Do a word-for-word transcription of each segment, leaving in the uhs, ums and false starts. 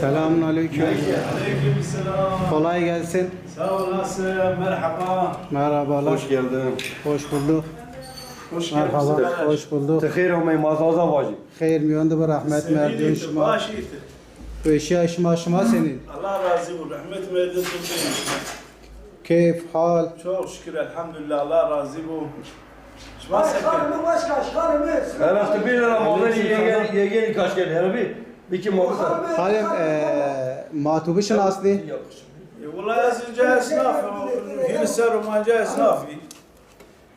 Selamun aleyküm. Aleyküm selam. Kolay gelsin. Sağ olasın. Merhaba. Merhabalar. Hoş geldin. Hoş bulduk. Hoş geldin. Merhaba. Hoş bulduk. Ti xeyr amey, ma Zaza vajî. Xeyr miyon de bi, rahmet merdun şima. Baş îtir. Weşîya şima, şima senîn? Allah razî bo. Rahmet merdun tu. Keyf, hal? Çok şükür, elhamdülillah, Allah razî bo. Şima se kenî? Her hafta bir lira mağdur yegen, yegen kaç kere her bir, bir kim olursa. Halim, e, ma tu bişinasnî? E, wela ez inca esnaf, hîrê serr o ma inca esnafî.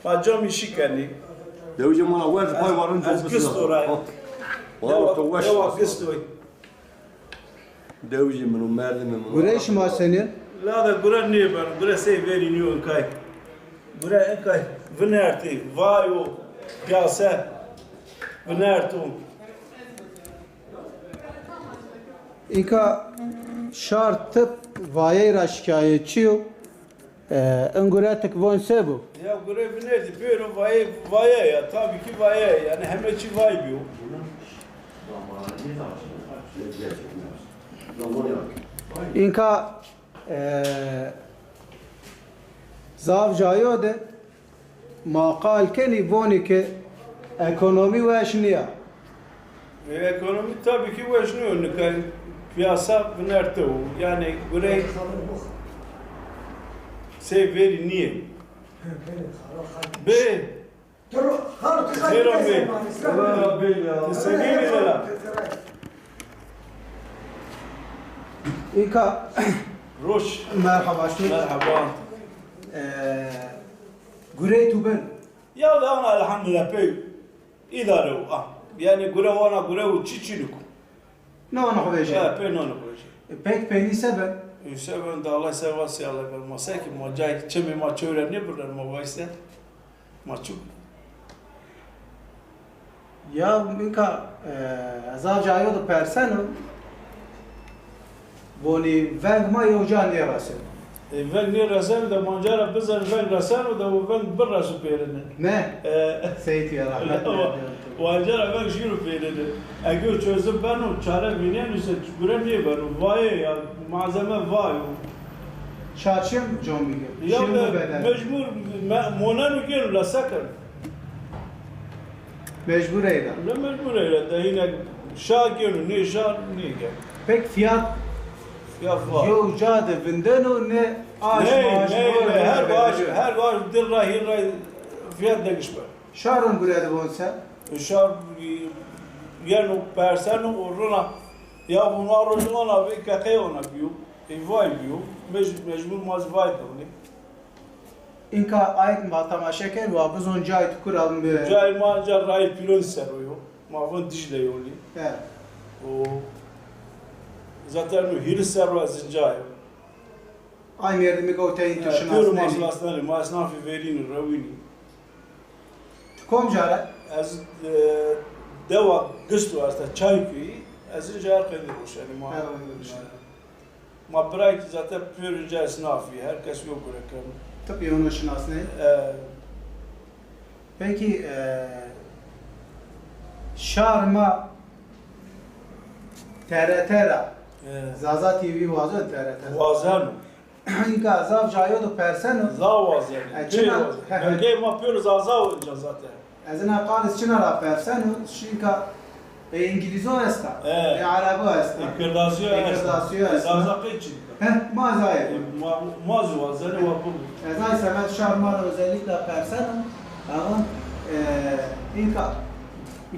Ma cam îşî kenî. Dewicê ma na werz pay warin. Ez gist o ra. Wala to weş. Dewa gist o. Dewicê min o, merdimê min o. Gure şima senîn? La de gure nêbeno, gure sey verî nîyo inkay. Gure inkay vinertî, vayo, piyase vinerto. Înka şar tip vayey ra şikayetçî yo. E, in gure ti ki von se bo? Ya gure vinertî, pêro vaye, vaye ya, tabii ki vaye, yani heme çî vay biyo. Înka, e, zaf cayo de ma qal kenî vonî ke ekonomî weş nîya. E, ekonomî tabii ki weş nîyo, nika piyasa vinerte o. Yani gurey sey verî nîyê. Bê. Xêr amey. Ti senîn î la? Înka. Roş. Merhaba, şima. Merhaba. E, gurey tu bin? Ya da ana elhamdülillah pey. Îdare o, a. Yani gure wana gure o çi çinik o. Nonê xo vejî. Ya, pê nonê xo vejî. E, pek peynî se ben? E, se ben de Allah se vasî Allah ben. Ma se ki ma cay çimê ma çewre nêbirren ma vayse. Ma çu. Ya, înka, e, ez a cayo de perseno. Vonî veng ma yew ca nêreseno. E, veng nêreseno de ma ca ra bizan veng reseno de o veng bireso pêrine. Ne? E, Seyîtî ya rahmet. Wa ca ra veng şîro pêrine. Ege o çözüm beno, çare vîneno se gure nêbeno. Vaye ya, malzeme vayo. Şaçim comîge. Ya de mecbur me-, moneno gêno la se keno. Mecbur eyda. Ne mecbur eyda. De yine şa gêno, nê şa nêgêno. Pek fiyat. Fiyat var. Yew ca de vindeno ne aş. Ne, maaş ne, var, ne, her baş, her baş dir ra hîr ra fiyat degişme. Şar in gure de von se? Şar, e, yeno perseno o rina. Ya buna roj ona ve kekey ona biyo. E, vay biyo. Mec-, mecbur maz vay doni. Înka ayet ma temaşe ken, wa bizon cayê tu kura mi. Cayê ma ca rayê pîlon ser o yo. Ma von Dicle yolî. He. O zaten o hîrê serr o ez inca yo. Ay merdimî ke o teyîn tu şinasnenî. Pêro ma şinasnenî, ma esnafî verînî, rewînî. Tu kom ca ra? Ez, e, dewa Gisto esta Çayköyî. Ez inca her qeyde roşenî ma. Her qeyde roşenî. Ma birayî ki zaten pêro ca esnafî, her kes yo gure keno. Ti pî ono şinasnê? E. Peki, e, şar ma T R T ra, e, Zaza T V wazen T R T ra. Wazen. Înka zaf cayo de perseno. Zaf wazen. E, çina? Pêro wazen. He, he. Belgeyê ma pêro Zaza o ca zaten. Ez ina qal iz çina ra perseno, çinka, e, Îngilîzo esta, e, Erebo esta, e, Kirdasîyo esta. Kirdasîyo esta. Zaza qey çin ka? He, ma zayê. E, ma, ma zî wazenê wa bibo. Ez ay semed şar ma ra özellikle perseno, ama, e, înka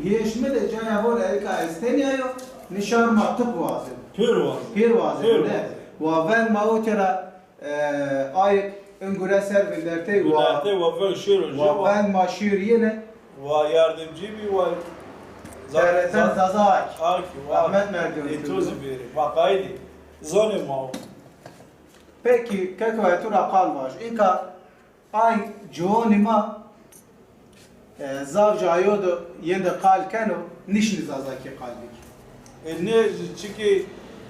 hêş mi de caya ho ra înka estenîyayo, nî şar ma tip wazenê. Pêr wazenê. Pêr wazenê, ne? Wa veng ma o tera E, ayik in gure ser vindertey wa. Vindertey wa veng şêro. Wa veng ma şêr yene. Wa yardımcı bî wa. T R T Zaza Ak. Ak, wa. Rahmet merdun. E, to zî bêrê. Wa qayîlî. Zonê ma o. Peki, keko ez tu ra qal vaj. Înka ay ciwanî ma, e, zaf cayo de yende qal keno, nişnî Zazakî qal bikî. E, ne, çiki,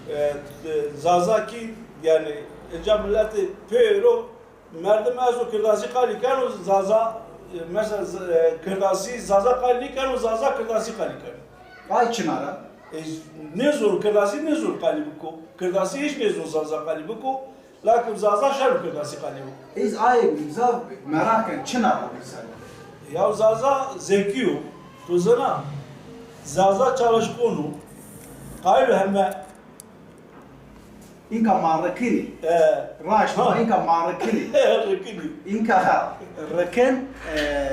e, de, Zazakî, yani, eca milletê pêro, merdim ez o Kirdasî qalî keno, Zaza Mesela z-, e, Kirdasî Zaza qalî nêkeno, Zaza Kirdasî qalî keno. Ay çina ra? E, nêzon, Kirdasî nêzon qalî biko. Kirdasî hîç nêzon Zaza qalî biko. Lakin Zaza şeno Kirdasî qalî biko. Ez ay zaf meraq ken, çina ra mesela. Ya Zaza zekî yo. To zana, Zaza çalışkan o. Qayîl o heme. Înka ma rikinî. E. Raşt ma înka ma rikinî. Rikinî. Înka rikin, e,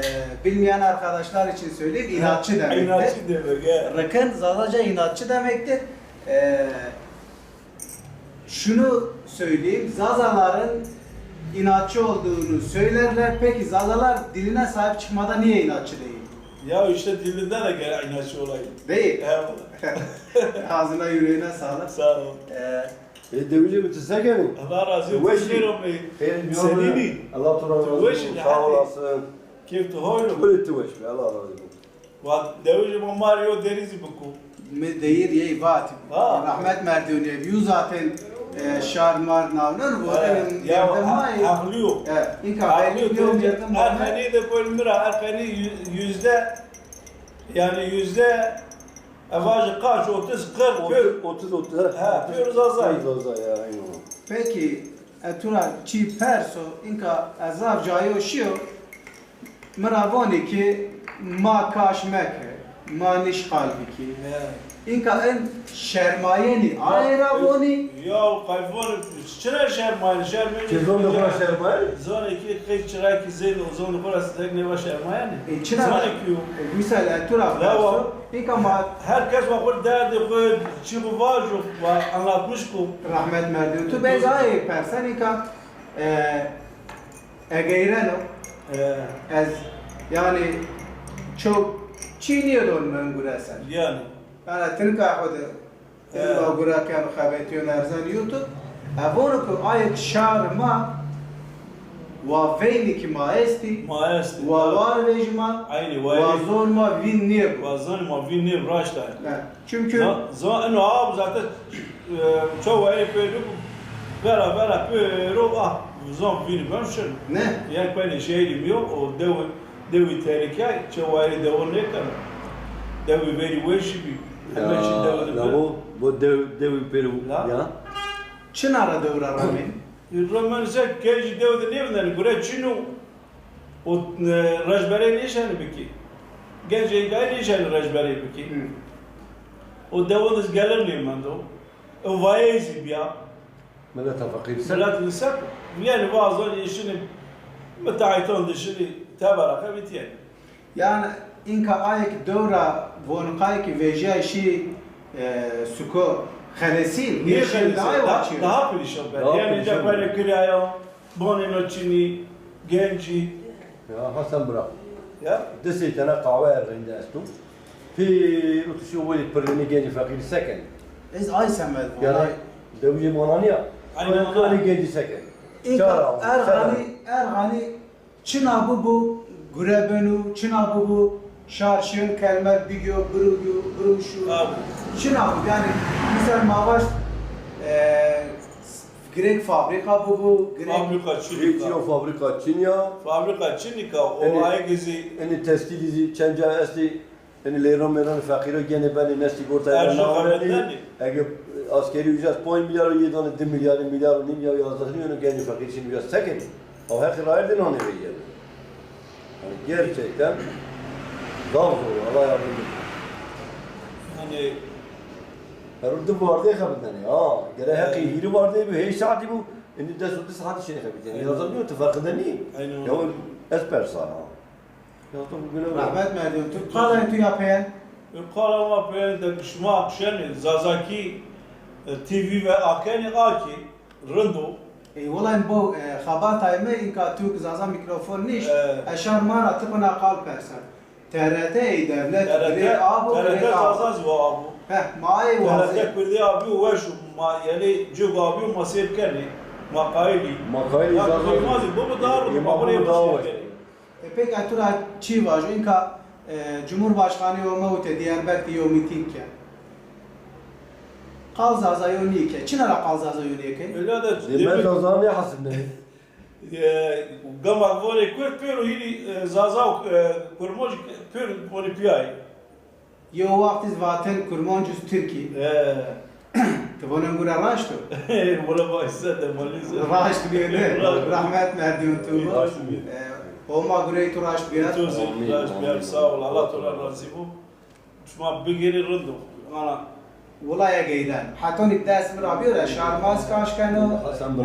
bilmeyen arkadaşlar için söyleyeyim, inatçı demektir. İnatçı demek, evet. Rikin Zazaca inatçı demektir. E, şunu söyleyeyim, Zazaların inatçı olduğunu söylerler. Peki Zazalar diline sahip çıkmada niye inatçı değil? Ya işte dilinde de gene inatçı olayım. Değil. Eyvallah. Ağzına yüreğine sağlık. Sağ ol. Ee, E, dewicê mi, ti se kenî? Allah razı olsun. Weş î. Xêr û mîyanî. Senînî? Allah tu razı olsun. Weş î, sağ olasın. Keyf tu hoyno. Kulê tu weş be, Allah razı olsun. Vat dewicê ma mar yo derîzî biko. Mi deyir yey vat. Ha. Rahmet merdûnî. Yu zaten, e, şar mar navnen. Ya, ya, aqlî yo. E, înka aqlî yo. Erkanî de koyun mira, Erkanî yü-, yüzde, yani yüzde E, vajî kaç, otuz, kırk, otuz, otuz, otuz, he, pêro Zaza. Pêro Zaza ya, aynen. Peki, e, tu ra çî perso, înka ez zaf cayo şiyo, mi ra vonî ki ma kaş meke, ma nîş qal bikî. He. Înka en şermayenî, aye ra vonî. Ya, qayvon, çira şermayenî, şermayenî. Çi zon de xo ra şermayenî? Zonê ki qey çira ki zêde, o zonê xo ra stek nêva şermayenî. E, çira. Zonê ki yo. E, misal, e, tu ra perso. Înka ma her kes wa xo derdê xo, çî xo vajo, wa anlatmış ko. Rahmet merdû. Tu bê zayê persen înka, e, egeyreno. E. Ez, yani, çok çî nêdon min guresen. Yani. Yani, tinka xo de. E. Ê wa gure keno xebetîyon erzeno YouTube. E vono ke ayek şar ma wa veynî ki ma estî, ma estî, wa war vejî ma, aynî, wa zon ma vîn nêbo. Wa zon ma vîn nêbo, raşt a. E, çünkü zon, zon eno ab zaten, e, ço wayirê pêro vera vera pêro ah zon vînî ben şin. Ne? Yen kuenê şehrî mi yo, o dewi Dewî terikay, çe wayirê dewo nêkeno. Dewî verî weşî bî. Heme çî dew de bi. La bo, bo dew, dewî pêro ya. Çina ra dew ra ramên? Ramên se gencî dew de nêvindenî, gure çin o. O, e, rejberey nêşenî bikî. Gencê îdayî nêşenî rejberey bikî. Hı. O dewo de gelir nêmendo. O vayey zî bîya. Mileta feqîr se. Milet li se, yanî vazon şinî, mitaîton de şinî tebera xebitîyenî. Yanî înka ayek dewra voniqay ki vejîyay şî, e, suko xelesî, nîye xelesî, daha, daha perîşan ben. Yanî de pere kiraya, bonê no çinî, gencî. Ya Hasan bira. Ya. Di sey tene qahwe Erxenî de esto. Pêro tu şî welî pirrînî gencî feqîrî se kenî? Ez ay semed vana. Yanî dewicê ma na nîya. Ay, ay, ay. Pirrînî gencî se kenî? Înka Erxenî, Erxenî çina bibo, gure beno, çina bibo, şar şên kelmer bigîyo, birûgîyo, birûşo. Tabii. Çina bibo, yanî misal ma vaş, e, Girêk fabrîka bibo, girêk. Fabrîka çinîka. Çiyo fabrîka çinî ya. Fabrîka çinîka, o ayegî zî. Enî testîlî zî çend ca estî, enî leyron meyron feqîro genê benê ne sîgorta ya nawenî. Ege askerî ucaz panc milyar o yê danê di milyarî, milyar û nîm ya yazdexlî yeno genê feqîr çinî ucaz se kenî. Ew heqî rayir de nanê veyî yeno. Yanî gerçekten zaf zor, Allah yardım etsin. Yanî her di vardê xebitnenê. Ha, gere heqî hîrî vardê bî, heyş saetî bû, indi des û di saetî şinê xebitnenê. Yanî. Yazan diyor, tu farkında nî? Aynen. Ya ez persan ha. Ya tu bile. Rahmet merdûn. Tu qala tu ya peyen? Qala ma peyen de şima şenê Zazakî, e, T V ve akenê akî. Rind o. Ey, wela bo, e, xebatay mi, înka tu ki Zaza mîkrofon nîşt, e, eşar ma ra ti bina qal persen. T R T ey dewlet girê abo, girê abo. T R T Zaza zî wa abo. Heh, ma ey wazê. T R T Kurdî abîyo weş o, ma, yanî cug abîyo ma seyr kenê, ma qayîl î. Ma qayîl î Zaza. Ma zî bibo daha rind, ma bibo daha weş. E, peki, ez tu ra çî vajo, înka, e, Cumhurbaşkanı Ömer Öte Diyarbakır de yew mîtîng ke. Qal Zazayo nîke. Çina ra qal Zazayo nêke? Öyle de. Dê me Zaza nêhesibnenê. E, gama vonê Kurd pêro hînî, e, Zaza û, e, Kurmanc pêro vonê pîyayî. Yew waxt iz vatin Kurmanc û Tirkî. E. Ti vonen gure raşt o? Wele ma îse de malî se. Raşt bîye ne? Raşt. Rahmet merdîyon tu. Raşt bîye. E, Homa gureyê tu raşt bîyer. Tu zî raşt bîyer, sağ ol. Allah to ra razî bo. Şima bigêrî rind o. Ana. Wulaya geyden. Hetonî dest mi ra bîyo ra şarmaz kaş keno.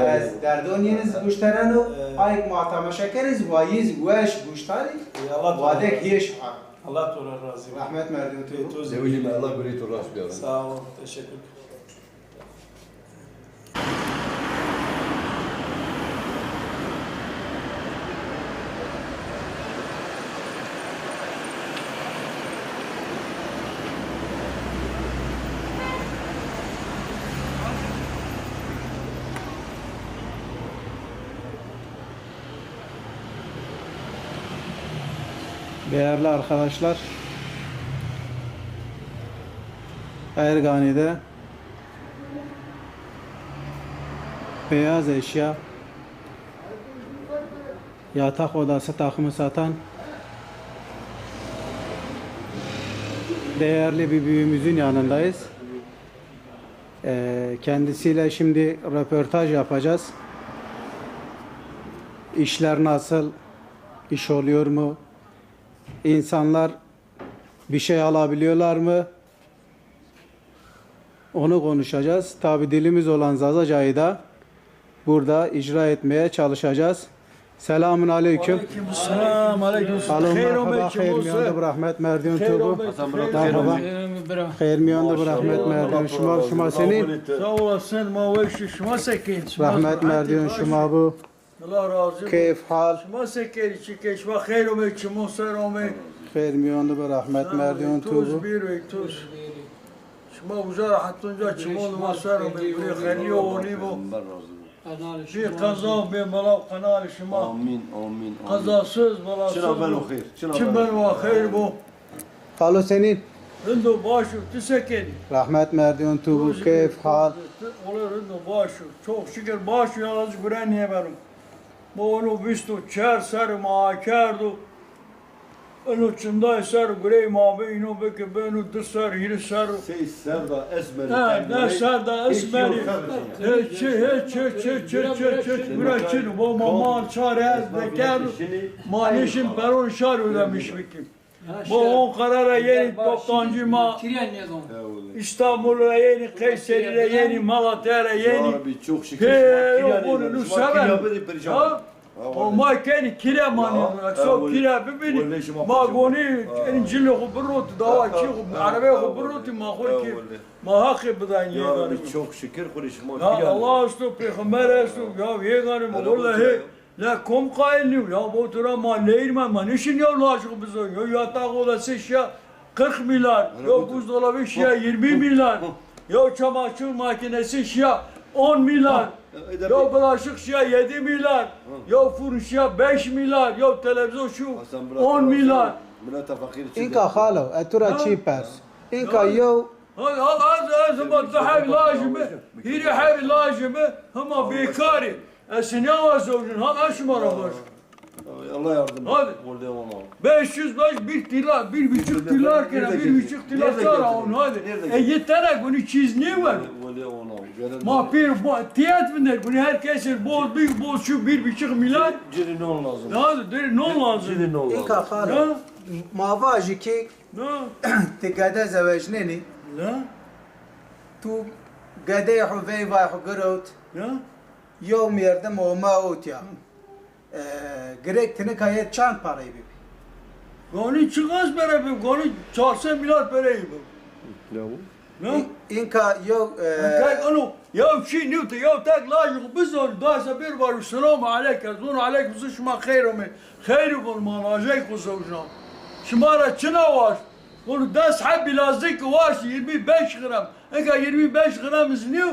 Ez derdon yeniz guştereno. E. Ayk ma temaşe keriz, wayiz weş guştarî. E, Allah to ra razî. Wadek hêş ha. Allah to ra razî. Rahmet merdîyon tu. E, tu zî. Dewilî me Allah gureyê tu raşt bîyer. Sağ ol. Teşekkür. Değerli arkadaşlar, Ergani'de beyaz eşya, yatak odası takımı satan değerli bir büyüğümüzün yanındayız. Ee, kendisiyle şimdi röportaj yapacağız. İşler nasıl? İş oluyor mu? İnsanlar bir şey alabiliyorlar mı? Onu konuşacağız. Tabi dilimiz olan Zazacayı da burada icra etmeye çalışacağız. Selamun aleyküm. Aleyküm selam, aleyküm selam. Alo, merhaba, xeyr mîyan de bi, rahmet merdîyon tu bu. Merhaba. Xeyr mîyan de bi, rahmet merdîyon şima, şima senîn? Sağ olasın, ma weş, şima se kên? Rahmet merdîyon şima bu. Allah razı olsun. Keyf hal. Şima se kerî, çi key? Şima xeyr omey, çimon ser omey. Xeyr mîyan de bi, rahmet merdîyon tu bu. Tuz bir ve tuz. Şima uca ra hetonca çimon ma ser omey. Burê xelî olî bo. Bir qeza, bir bela qenalê şima. Amin, amin, amin. Qezasız, belasız. Çina beno xeyr, çina beno. Çi beno xeyr bo. Xalo senîn? Rind o, baş o, ti se kenî? Rahmet merdîyon tu bu, keyf hal. Ola rind o, baş o. Çok şükür baş o, yalnız gure nêbeno. Ma ono vîst û çar serrî ma akerdo. Ino çindayê ser gureyê ma bi, ino bike beno di serr, hîrê serr. Sey ser da esmerî. Ha, des ser da esmerî. Hê çi, hê çi, çi, çi, çi, çi, gure çin. Bo ma mal çar ez dekerdo. Ma nêşin peron şar ödemiş bikim. Bo Ankara ra yenî, toptancî ma. Îstanbul ra yenî, Qeyserî ra yenî, Malatya ra yenî. Ya Rabbi, çok şükür. Pê yo bunu nu seven. Ha? O ma kenî kire manî. Ekso kire bibînî. Ma gonî enî cilê xo birotî, dawa kî xo, erebeyê xo birotî, ma xo kî. Ma haqê bidaynî. Ya Rabbi, çok şükür, xo rê şima kire. Allah esto, pêxember esto. Ya yê ganî ma wellahî. La kom qayîl nîyo? Ya bo tu ra ma leyr ma, ma nişin yew lajix bizon, yew yataq odası şiya kırk milyar, yew buzdolabı şiya yirmi milyar, yew çamaşır makinesi şiya on milyar, yew bulaşık şiya yedi milyar, yew furun şiya beş milyar, yew televizyon şu on milyar. Înka xalo, ez tu ra çî pers. Înka yew Ha, ha, ez, ez, hima di heb lajî mi, hîrê heb lajî mi, hima bêkar î. Ez nêwa zewjin, ha, ez şima ra vaj. Allah yardım etsin. Hadi. Oldu, oldu. Beş yüz beş, bir tila, bir buçuk tila kena, bir buçuk tila sara on, hadi. E, yê tene gunî çîz nêwer. Oldu, oldu. Ma pêr, tiyet vinde, gunî her kesî boz, bir boz şu bir buçuk milyar. Ciri non lazım. Hadi, diri non lazım. Ciri non lazım. Înka xalo. Ma vajî ki Na. Ti gede zewecnenî. Na. Tu gedeyê xo veyvayê xo girewt. Na. Yew merdim ome ewtya. E, girêk ti nika yê çend perey bibî? Ganî çiqas pere bib? Ganî çar sey milyar perey bib. Ya bu? Ne? În-, înka yew, e, înka eno, yew çî nîyo ti, yew tek lajê xo bizon, dayse bir vaj, selamu aleyke, zon aleykum, zon şima xeyr omê. Xeyr o, von ma lajek xo zewjna. Şima ra çina waşt? Von des heb bilezîk waşt, yirmi beş gram. Înka yirmi beş gram iz nîyo,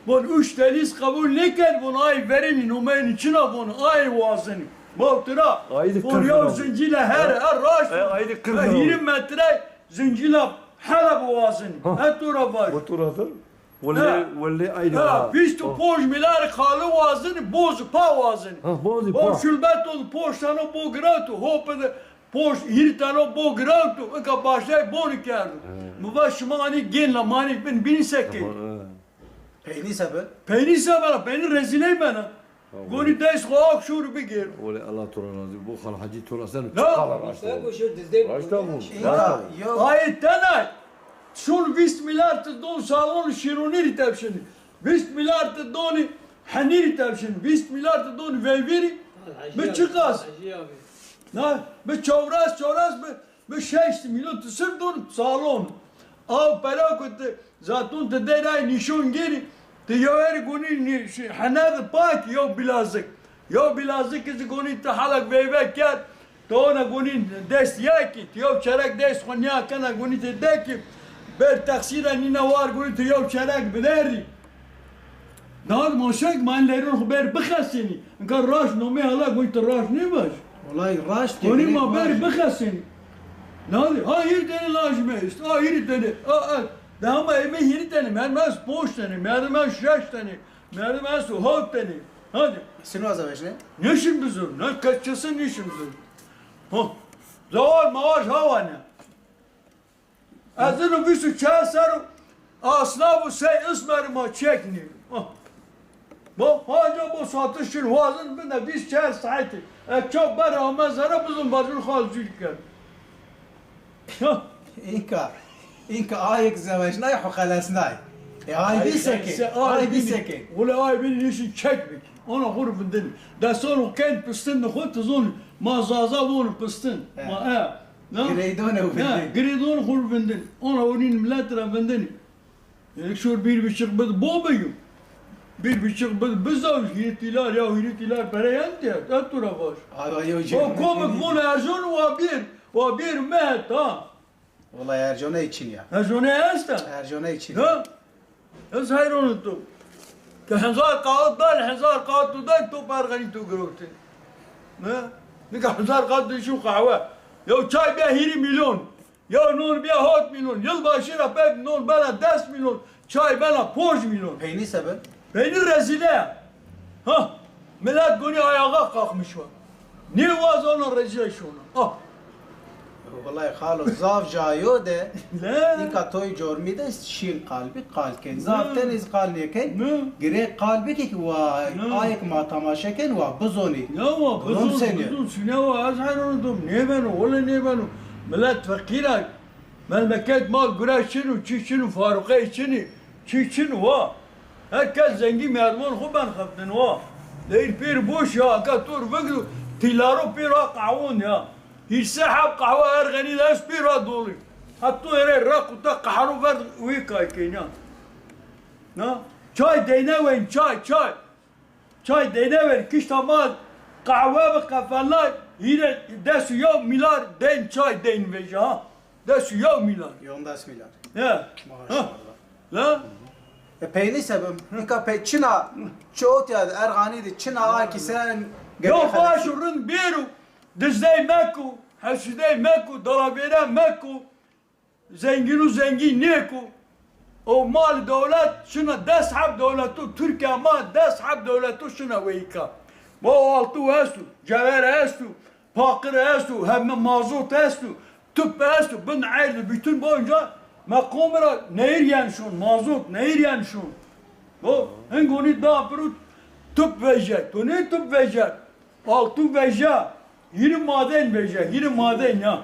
von üç teliz qebul nêken, von ay verenî, nomenî çina, von ay wazenî. Ma tira, von yew zincîle her, her raşt, hîrê metre zincîle Heleb wazenî. Ha. Ez to ra vaj. Bu to ra dir. Wele, wele ayda. Ha, vîst û ponc milyar xali wazenî, boz pa wazenî. Ha, boz pa. Bo şulbet ol ponc tano bo girat û hop de ponc hîrî tano bo girat û ika başlay boni kerdo. Mi va şima anî gên la manî bin bînî se kê. Peynî sebe? Peynî sebe la, peynî rezîley bena. Gonî dest xo ak şûr bigêr. Wele Allah to ra razî. Bu xal hacî to ra sen çiqala raşt o. Raşt o bu. Raşt o. Ayê tenay. Şûn vîst milyar ti don salon şîrûnî rî tepşinî. Vîst milyar ti donî henî rî tepşinî. Vîst milyar ti donî veyvî rî. Bi çiqas? Na, bi çewres, çewres bi Bi şeşt milyon ti sir don salon. Aw pera ku ti zatûn ti dey ray nîşon gêrî, ti yew erî gonî nî-, şi-, hene di pak yew bilazik. Yew bilazik zî gonî ti halek veyve kerd, ti ona gonî dest yekî, ti yew çerek dest xo nîya kena gonî ti dekî, ber teqsîra nîna war gonî ti yew çerek biderî. Dad ma şek ma lerên xo ber bixesenî. Inka raşt nomê Ella gonî ti raşt nêvaj. Wellahî raşt. Gonî ma ber bixesenî. Nadi ha hîrî tenî lajî mi est. A hîrî tenî. A, a. Daha ma eve hîrî tenî. Merdim est ponc tenî. Merdim est şeş tenî. Merdim est hewt tenî. Hadi. Sino aza vejne? Nêşin bizon. Ne kaççası nêşin bizon. Ha. Zawar mavaj hawa ne. Ez ino vîst û çar serr o asnaf û sey ismerî ma çek nîyo. Ah. Bo, haca bo satişin wazin bine vîst çar saetî. E, çap ber ame zere bizon bacin xal cûr kerd. Ha. Înka, înka ayek zewecnay xo xelesnay. E, ay bî seke, ay bî seke. Wele ay bî nîşin çek bik. Ona xur vindin. Desol û kend pistin xo tizon. Ma Zaza von pistin. Ma e. Na? Gireydon ew vindin. Gireydon xur vindin. Ona onin millet ra vindin. Êk şor bir buçuk bid bo beyim. Bir buçuk bid bizaw hîrî tîlar ya hîrî tîlar pere yen diye. Et tu ra baş. Ara yew cî. O komik von erzon wa bir. Wa bir mehet ha. Wellahî ercone çin ya. Ercone esta. Ercone çin. Ha? Ez heyran oto. Ti hezar kağıt dal, hezar kağıt tu dal, to perxenî to girewti. Ne? Nika hezar kağıt tu şu kahve. Ya çay bîya hîrî milyon. Ya non bîya hot milyon. Yılbaşı ra pek non bena des milyon. Çay bena ponc milyon. Peynî sebe? Peynî rezîle. Ha. Millet gonî ayağa kalkmış wa. Nêwaz ona rezîle şona. Ah. Wellahî xalo zaf cayo de. Ne? Înka toy cormî de şîn qalbî qal ken. Zaf tenê zî qal nêken. Ne? Girê qal bikî ki wa ayek ma tamaşe ken wa bizonî. Ne wa bizon, bizon sine wa ez heyran dom. Nêbeno, wele nêbeno. Millet feqîr a. Memleket mal gure çin û çî çin û faruqey çinî. Çî çin wa. Her kes zengî merdimon xo ben xeftin wa. Deyr pêr boş ya, eka tor veglo tîlaro pêr ha qahwon ya. Hîrse heb qahwe erxenî de est pêr ha dolî. Hato ere req û te qehro ver wê kay kenya. Na? Çay deyne wen çay, çay. Çay deyne wen kişta ma qehwe bi qefelay hîre des û yew mîlar deyn çay deyn vejî ha. Des û yew mîlar. Yew des mîlar. He. Maşallah. La? E, peynî sebim. Nika pey çina çi otya de, erxanî de çina a ki sen. Yo baş û rind bêro, dizdey meko, hesudey meko, dalavêre meko, zengîn û zengîn nêko. O mal dewlet şina des heb dewleto, Tirkîya ma des heb dewleto şina weyîka. Ma o altû esto, cewher esto, paqir esto, heme mazot esto, tüp esto, bin erd bütün boyunca meqom ra nehir yen şon, mazot nehir yen şon. Bo, hin gonî da piro tüp veje, to nê tüp veje, altûn veje, hîrî maden veje, hîrî maden ya.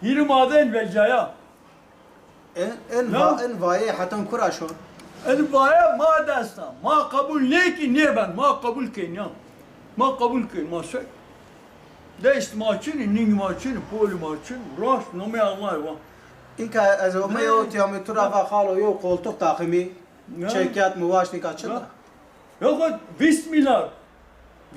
Hîrî maden veje ya. En, en, va-, en vaye hetan kura şon? En vaye ma desta. Ma qebul nêkî nêben. Ma qebul kên ya. Ma qebul kên. Ma şey. Dest ma çinî, ning ma çinî, polî ma çinî. Raşt nomê Allah wa. Înka ez omey o tiyamê tu ra va xalo yo koltuk takımî. Çekyat mi waşt înka çi da? Yoxo vîst mîlyar.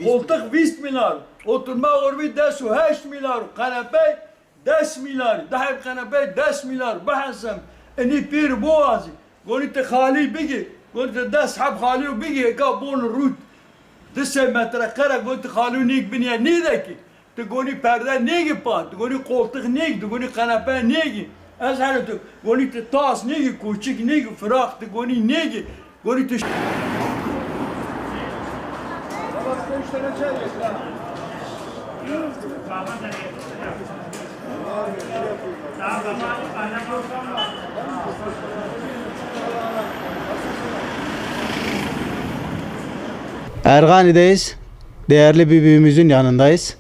Koltuk vîst mîlyar. Oturma urmî des û heşt mîlyar. Qenepey des mîlyar, di heb qenepey des mîlyar, bihesem, inî pêr biwazî. Gonî ti xalî bigî, gonî ti des heb xalî bigî, eka bon rût. Di sey metreqere gonî ti xalî nêg binî nêde ki. Ti gonî perde nêgî pa, ti gonî koltuk nêgî, ti gonî qenepe nêgî. Ez hene tu gonî tu tas nêgî, koçik nêgî, firaq tu gonî nêgî, gonî tu Ergani'deyiz. Değerli bir büyüğümüzün yanındayız.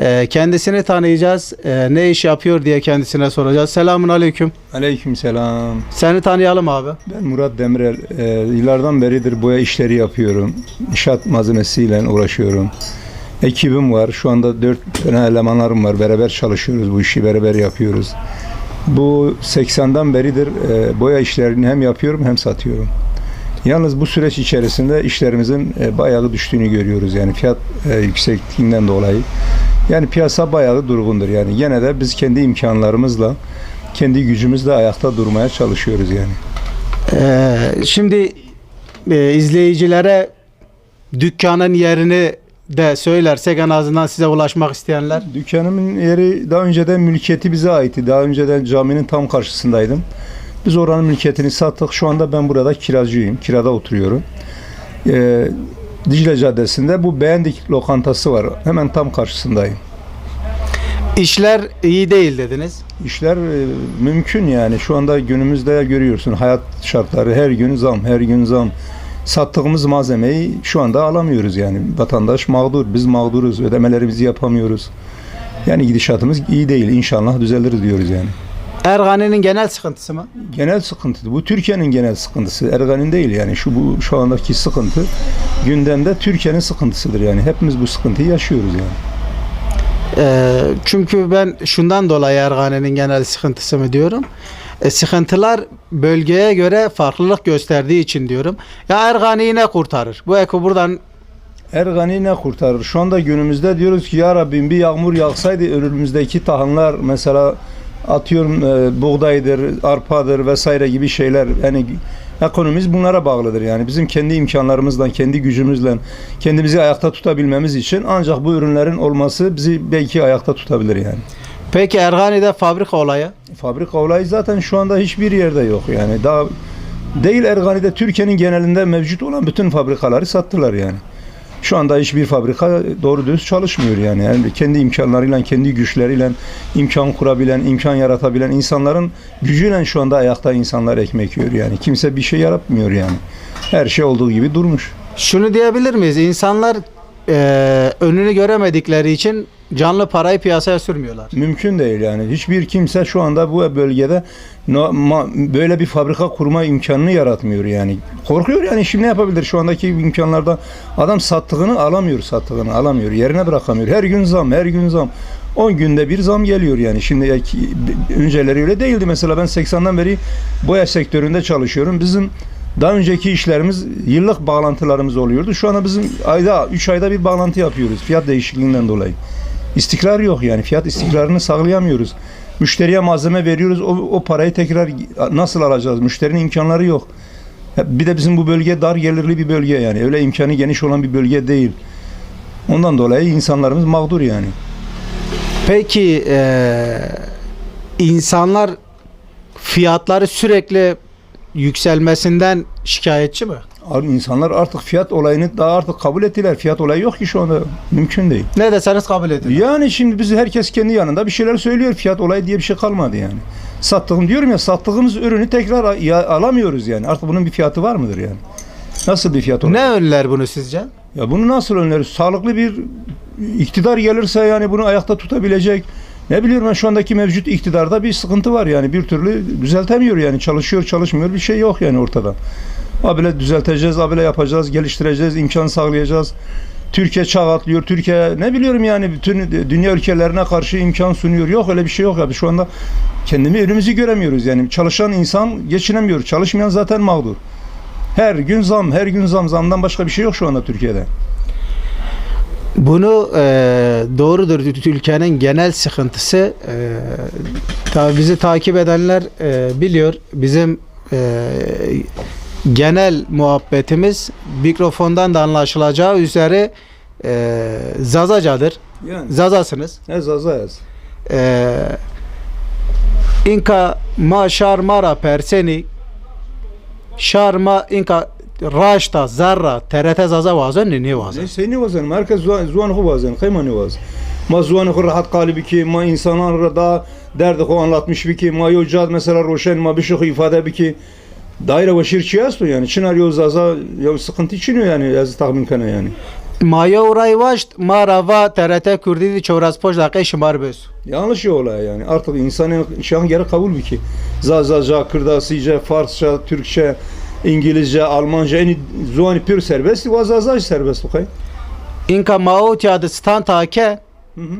Ee, kendisini tanıyacağız. Ee, ne iş yapıyor diye kendisine soracağız. Selamun aleyküm. Aleykümselam. Seni tanıyalım abi. Ben Murat Demirel. Ee, yıllardan beridir boya işleri yapıyorum. İnşaat malzemesiyle uğraşıyorum. Ekibim var. Şu anda dört tane elemanlarım var. Beraber çalışıyoruz. Bu işi beraber yapıyoruz. Bu seksenden beridir, e, boya işlerini hem yapıyorum hem satıyorum. Yalnız bu süreç içerisinde işlerimizin, e, bayağı düştüğünü görüyoruz. Yani fiyat, e, yüksekliğinden dolayı. Yani piyasa bayağı durgundur. Yani gene de biz kendi imkanlarımızla, kendi gücümüzle ayakta durmaya çalışıyoruz yani. Ee, şimdi, e, izleyicilere dükkanın yerini de söylersek en azından size ulaşmak isteyenler. Dükkanımın yeri daha önceden mülkiyeti bize aitti. Daha önceden caminin tam karşısındaydım. Biz oranın mülkiyetini sattık. Şu anda ben burada kiracıyım. Kirada oturuyorum. Ee, Dicle Caddesi'nde bu Beğendik lokantası var. Hemen tam karşısındayım. İşler iyi değil dediniz. İşler, e, mümkün yani. Şu anda günümüzde görüyorsun, hayat şartları, her gün zam, her gün zam. Sattığımız malzemeyi şu anda alamıyoruz yani. Vatandaş mağdur, biz mağduruz, ödemelerimizi yapamıyoruz. Yani gidişatımız iyi değil. İnşallah düzelir diyoruz yani. Ergani'nin genel sıkıntısı mı? Genel sıkıntı. Bu Türkiye'nin genel sıkıntısı. Ergani'nin değil yani. Şu, bu şu andaki sıkıntı gündemde Türkiye'nin sıkıntısıdır yani. Hepimiz bu sıkıntıyı yaşıyoruz yani. Ee, çünkü ben şundan dolayı Ergani'nin genel sıkıntısı mı diyorum. E, sıkıntılar bölgeye göre farklılık gösterdiği için diyorum. Ya Ergani'yi ne kurtarır? Bu eko buradan Ergani ne kurtarır? Şu anda günümüzde diyoruz ki, "Ya Rabbim, bir yağmur yağsaydı önümüzdeki tahıllar, mesela atıyorum, e, buğdaydır, arpadır vesaire gibi şeyler." Yani ekonomimiz bunlara bağlıdır. Yani bizim kendi imkanlarımızla, kendi gücümüzle kendimizi ayakta tutabilmemiz için ancak bu ürünlerin olması bizi belki ayakta tutabilir yani. Peki Ergani'de fabrika olayı? Fabrika olayı zaten şu anda hiçbir yerde yok yani. Daha değil Ergani'de, Türkiye'nin genelinde mevcut olan bütün fabrikaları sattılar yani. Şu anda hiçbir fabrika doğru düz çalışmıyor yani. Yani kendi imkanlarıyla, kendi güçleriyle imkan kurabilen, imkan yaratabilen insanların gücüyle şu anda ayakta insanlar ekmek yiyor yani. Kimse bir şey yaratmıyor yani. Her şey olduğu gibi durmuş. Şunu diyebilir miyiz? İnsanlar, e, önünü göremedikleri için canlı parayı piyasaya sürmüyorlar. Mümkün değil yani. Hiçbir kimse şu anda bu bölgede no-, ma-, böyle bir fabrika kurma imkanını yaratmıyor yani. Korkuyor yani, şimdi ne yapabilir şu andaki imkanlarda? Adam sattığını alamıyor, sattığını alamıyor. Yerine bırakamıyor. Her gün zam, her gün zam. On günde bir zam geliyor yani. Şimdi ya ki-, önceleri öyle değildi. Mesela ben seksenden beri boya sektöründe çalışıyorum. Bizim daha önceki işlerimiz, yıllık bağlantılarımız oluyordu. Şu anda bizim ayda, üç ayda bir bağlantı yapıyoruz fiyat değişikliğinden dolayı. İstikrar yok yani. Fiyat istikrarını sağlayamıyoruz. Müşteriye malzeme veriyoruz. O, o parayı tekrar nasıl alacağız? Müşterinin imkanları yok. Ya bir de bizim bu bölge dar gelirli bir bölge yani. Öyle imkanı geniş olan bir bölge değil. Ondan dolayı insanlarımız mağdur yani. Peki, e, insanlar fiyatları sürekli yükselmesinden şikayetçi mi? Abi, insanlar artık fiyat olayını daha artık kabul ettiler. Fiyat olayı yok ki şu anda. Mümkün değil. Ne deseniz kabul edilir. Yani şimdi biz, herkes kendi yanında bir şeyler söylüyor. Fiyat olayı diye bir şey kalmadı yani. Sattığım, diyorum ya, sattığımız ürünü tekrar a-, ya-, alamıyoruz yani. Artık bunun bir fiyatı var mıdır yani? Nasıl bir fiyat olur? Ne önler bunu sizce? Ya bunu nasıl önleriz? Sağlıklı bir iktidar gelirse yani bunu ayakta tutabilecek. Ne biliyorum ben, şu andaki mevcut iktidarda bir sıkıntı var yani, bir türlü düzeltemiyor yani, çalışıyor çalışmıyor, bir şey yok yani ortada. Abile düzelteceğiz, abile yapacağız, geliştireceğiz, imkan sağlayacağız. Türkiye çağ atlıyor, Türkiye ne biliyorum yani bütün dünya ülkelerine karşı imkan sunuyor. Yok, öyle bir şey yok abi. Şu anda kendimi, önümüzü göremiyoruz yani. Çalışan insan geçinemiyor, çalışmayan zaten mağdur. Her gün zam, her gün zam, zamdan başka bir şey yok şu anda Türkiye'de. Bunu, e, doğrudur, ülkenin genel sıkıntısı. E, tabii bizi takip edenler, e, biliyor. Bizim, e, genel muhabbetimiz mikrofondan da anlaşılacağı üzere, e, Zazacadır. Yani. Zazasınız. He, Zazayız. E, Înka ma şar ma ra persenî, şar ma înka raşta, zerra, T R T Zaza wazenî, nêwazenî? Nê, sey nêwazenî? Herkes ziwan, ziwanê xo wazenî. Qey ma nêwazenî? Ma ziwanê xo rehet qalî bikî, ma însanan ra da derdê xo anlatmiş bikî, ma yew ca de mesela roşenî, ma bişê xo îfade bikî. Daîre weşîr çi esto yanî? Çinar yew Zaza yew siqintî çin o yanî, ez taxmîn kena yanî. Ma yew ray waşt, ma ra va T R T Kurdî de çewres ponc deqey şima rê bes o. Yanlış yol a yanî. Artık însanên şan gere qebul bikî. Zazaca, Kirdasîce, Farsça, Türkçe, Îngilizce, Almanca, enî ziwanî pêro serbest, wa Zaza jî serbest o qey. Înka ma ewtya de stand ake, Hı hı.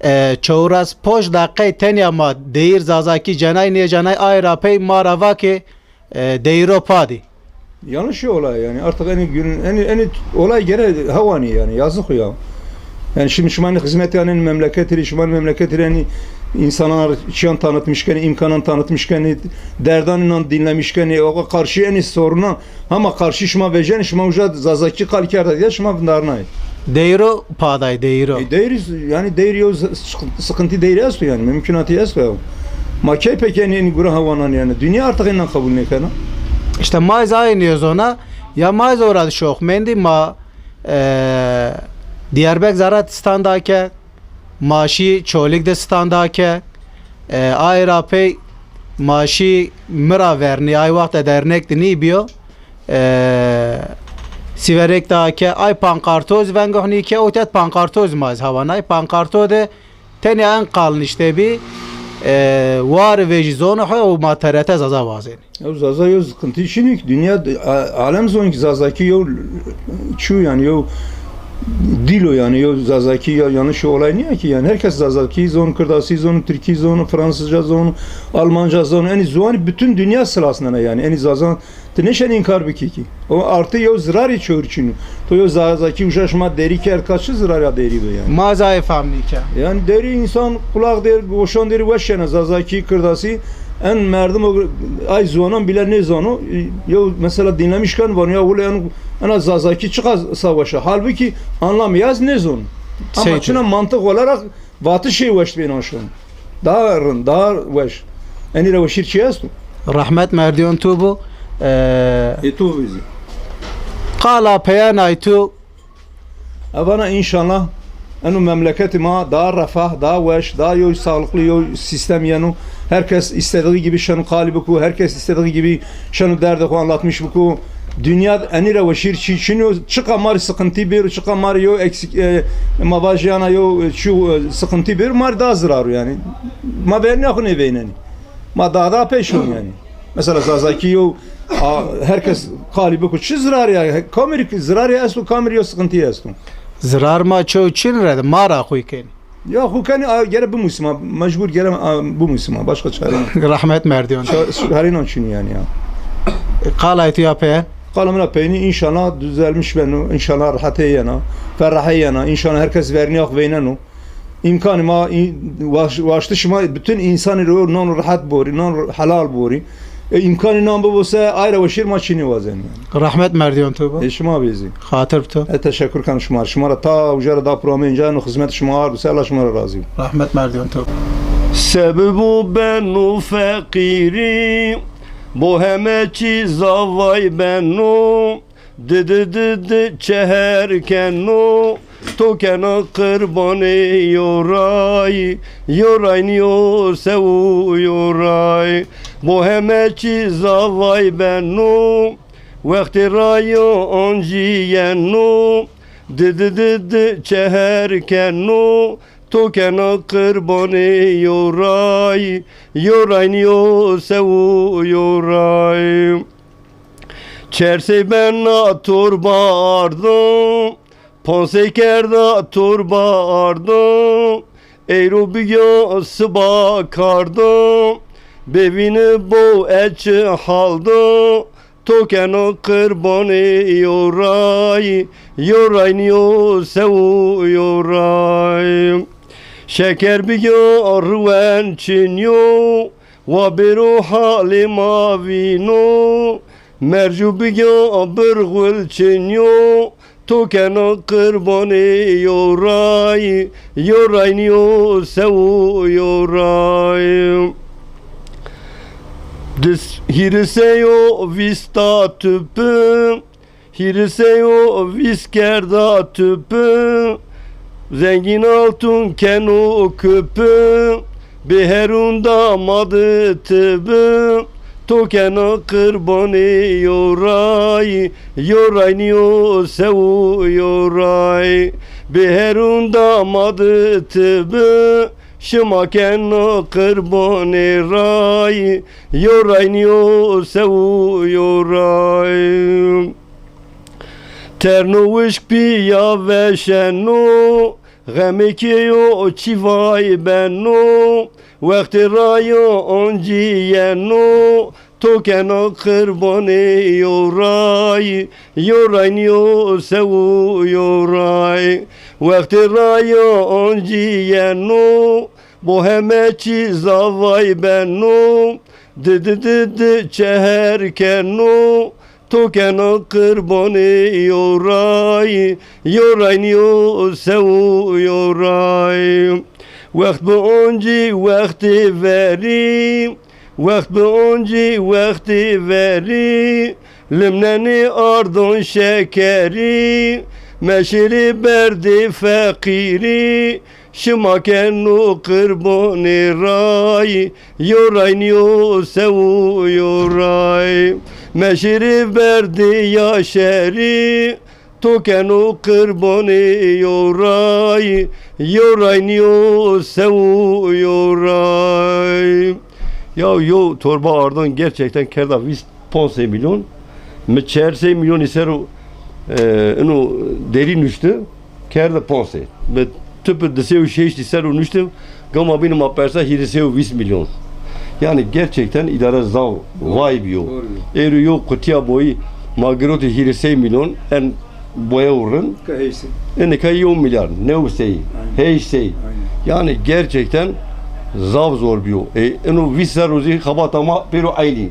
E, çewres ponc deqey tenya ma deyîr Zazakî cenay nêcenay, ay ra pey ma ra va ke, e, deyîro pa dî. Yanlış yol a yanî. Artık enî günün, enî, enî olay gere hewanî yanî. Yazık ya. Yanî şimdi şima enî xizmetê enî memleketî rê, şima memleketî rê enî însanan çîyan tanıtmış kenî, îmkanan tanıtmış kenî, derdan înan dinlemiş kenî, o karşı enî soruna Hama qarşî şima vejenî, şima uca Zazakî qal kerda diye şima vindarnayî. Deyro paday, deyro. E, deyri, yanî deyri yew z-, sıkıntı deyri esto yanî, mümkünatî esto ya. Ma key peki enî, enî gura hewanan yanî. Dünya artık înan qebul nêkena. İşte ma zî ay nêzona, ya ma zî ora de şox mendî ma, e, Diyarbek zerre stand ake, ma şî Çolîg de stand ake, e, ay ra pey ma şî mi ra vernî, ay wexta dernek de nîbîyo, e, Sîverêk de ake, ay pankartoz vengohnî ke, o tet pankartoz ma zî hewanay, pankarto de tenya en qal nişte bî, e, war vejî zono he û ma T R T Zaza wazenî. Ew Zaza yew sıkıntı çin o ki, dünya de, a-, alem zon ki Zazakî yew çu yanî, yew dil o yanî, yew Zazakî ya, yanlış olay nîya ki yanî. Herkes Zazakî zon, Kirdasî zon, Tirkî zon, Fransızca zon, Almanca zon. Enî ziwanî bütün dünya silasnena yanî. Enî Zazan ti nêşen înkar bikî ki. O artı yew zirarî çewr çin o. To yew Zazakî uca şima derî kerd, ka çi zirarî ya derî bi yanî? Ma zî ay fam nîke. Yanî derî însan kulak der, goşan derî weş yena Zazakî, Kirdasî. En merdim o, ay ziwanan bile nêzano. Yew mesela dinlemiş ken vano ya wile en, ena Zazakî çiqas sa weş a. Halbuki anlamı yaz nêzon. Ama çina mantık olarak vatişê weş bênan şon. Daha rind, daha weş. Enî ra weşîr çi esto? Rahmet merdiyon tu bu. E, e tu bizi. Qala peyanay tu. Evana înşallah eno memleketî ma daha refah, daha weş, daha yew sağlıklı yew sistem yeno. Herkes istediği gibi şeno qalî biku, herkes istediği gibi şeno derdê xo anlatmış biku. Dünya enî ra weşîr çî çin o, çiqa ma rê sıkıntı bêro, çiqa ma rê yew eksik, e, ma vajîyana yew, e, çî, e, sıkıntı bêro, ma rê daha zirar o yanî. Ma vernîya xo nêveynenî. Ma daha daha pey şon yanî. Mesela Zazakî yew, a, herkes qalî biku, çi zirarî ya? Kamî rê zirarî esto, kamî rê yew sıkıntı esto? Zirar ma çew çin re de, ma ra xo kenî. Ya xo kenî, a, gere bimusî ma, mecbur gere, a, bimusî ma, başka çare yok. Rahmet merdiyon. Ça-, herînan çinî yanî ya. Qalay tu ya peye? Qala min a peynî înşallah düzelmiş beno, înşallah rehetê yena, ferahê yena, înşallah herkes vernîya xo veyneno. Îmkanî ma, î-, waş-, waştişî ma bütün însanî ro non rehet borî, non helal borî. E, îmkanî nan bibo se, ay ra weşîr ma çinî wazenî. Rahmet merdiyon tu bu. E, şima bêzî. Xatir bi tu. E, teşekkür kan şima. Şima ra ta uca ra da programê înca no xizmet şima ar bise, Allah şima ra razî bo. Rahmet merdiyon tu. Sebibo beno feqîrî, bo heme çî zavay beno, di di di di çeher keno, to kena qirbanê yo ray, yo ray nîyo sewo yo ray. Bo heme çî zavay beno, wextê rayo ancî yeno, di di di di çeher keno, to kena qirbanê yo ray, yo ray nîyo sewo yo ray. Çer sey bena torba ardo, panc sey kerda torba ardo, eyro bigyo siba kardo, bêvîni bo e çi hal do, to kena qirbanê yo ray, yo ray nîyo sewo yo ray. Şeker bigyo riwen çinyo, wa bêro halê ma vîno, mercû bigyo birxul çinyo, to kena qirbanê yo ray, yo ray nîyo sewo yo ray. Dis hîriseyo vîsta tüpü, hîriseyo vîst kerda tüpü, zengîn altun keno küpü, bê herun damadı tibi, to kena qirbanê yo ray, yo ray nîyo sewu yo ray. Bê herun damadı tibi, şima kena qirbanê ray, yo ray nîyo sewu yo ray. Terno wişk pîya veşeno, xemê kê yo çîvay beno, wextê raya ancî yeno, to kena qirbanê yo ray, yo ray nîyo sewu yo ray. Wextê raya ancî yeno, bo heme çî zavay beno, di di di di çeher keno, to kena qirbanê yo ray, yo ray nîyo sewu yo ray. Wext bi oncî wextê verî, wext bi oncî wextê verî, limnenê ardon şekerî, meşêrê berdê feqîrî, şima keno qirbanê ray, yo ray nîyo sewu yo ray. Meşêrê berdê yaşerî, to keno qirbanê yo ray, yo ray nîyo sewu yo ray. Ya yo torba ardon gerçekten kerda vîst ponc sey milyon. Mi çar sey milyonî ser o, e, ino derî nuşti, kerde ponc sey. Mi tüpü di sey û şeştî ser o nuşti, gama bîni ma persa hîrê sey û vîst milyon. Yani gerçekten îdare zaf vay biyo. Doğru. Êro yo qutîya boyî ma girotî hîrê sey milyon en boye û rind. Ka heyşt sey. Ê nika yew milyar, new sey, aynen, heyşt sey. Aynen. Yani gerçekten zaf zor biyo. E, ino vîst serr o zî xebata ma pêro eynî.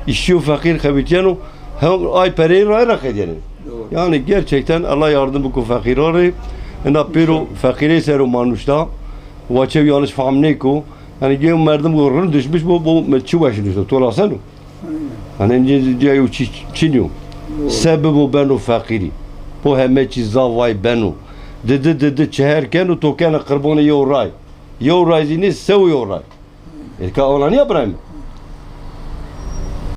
Îşçî û feqîr xebitîyeno, hem ay pereyê ray ra qedîyeno. Doğru. Yani gerçekten Allah yardım biko feqîran rê. Ina pêro, inşallah, feqîrey ser o ma nuşta. Wa çew yanlış fehm nêko. Yani yew merdim go rind düşmüş bo, bo mi çi weş nuşto. To ra seno? Aynen. Hani nicê dîya yo çi, çin yo. Doğru. Se bibo beno feqîrî. Bo heme çî zaf vay beno. Didi didi çeher keno, to kena qirbanê yo ray. Yo ray zî nê, sew yo ray. Ê ka ona nîya birayê mi?